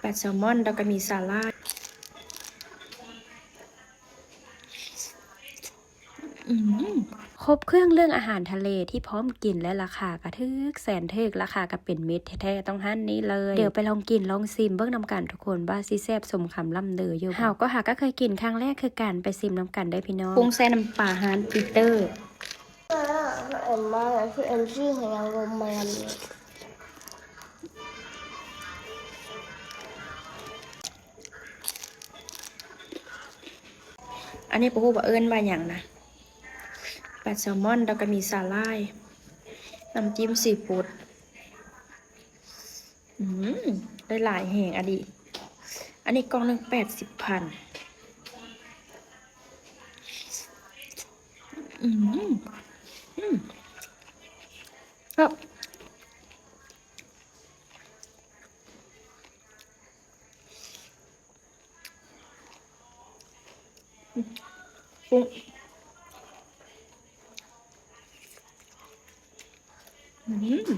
ປາແຊລມອນ ແລ້ວກໍມີສາຫຼ່າຍ. ອືມ ຄົບເຄື່ອງເລື່ອງອາຫານທະເລທີ່ພ້ອມກິນ ແລະ ລາຄາກໍຖືກແສນຖືກ, ລາຄາກໍເປັນມິດແທ້ໆ ຕ້ອງຮ້ານນີ້ເລີຍ. ດຽວໄປລອງກິນລອງຊິມເບິ່ງນຳກັນທຸກຄົນ ວ່າຊິແຊບສົມຄຳລ່ຳລືຢູ່ບໍ່. ເຮົາກໍຫາກໍເຄີຍກິນຄັ້ງແລກຄືກັນ, ໄປຊິມນຳກັນເດີ້ພີ່ນ້ອງ. ປຸງໃສ່ນ້ຳປາຮ້ານປີເຕີ. ອັນນີ້ບໍ່ຮູ້ວ່າເອີ້ນວ່າຫຍັງນະ. ປາແຊລມອນ ແລ້ວກໍມີສາຫຼ່າຍ, ນ້ຳຈິ້ມຊີຟູດ. ອືມ ໄດ້ຫຼາຍແຮງອະດີ. ອັນນີ້ກ່ອງໜຶ່ງແປດສິບພັນ. ອືມ ອືມ ແຊບ. ອືມ ອືມ.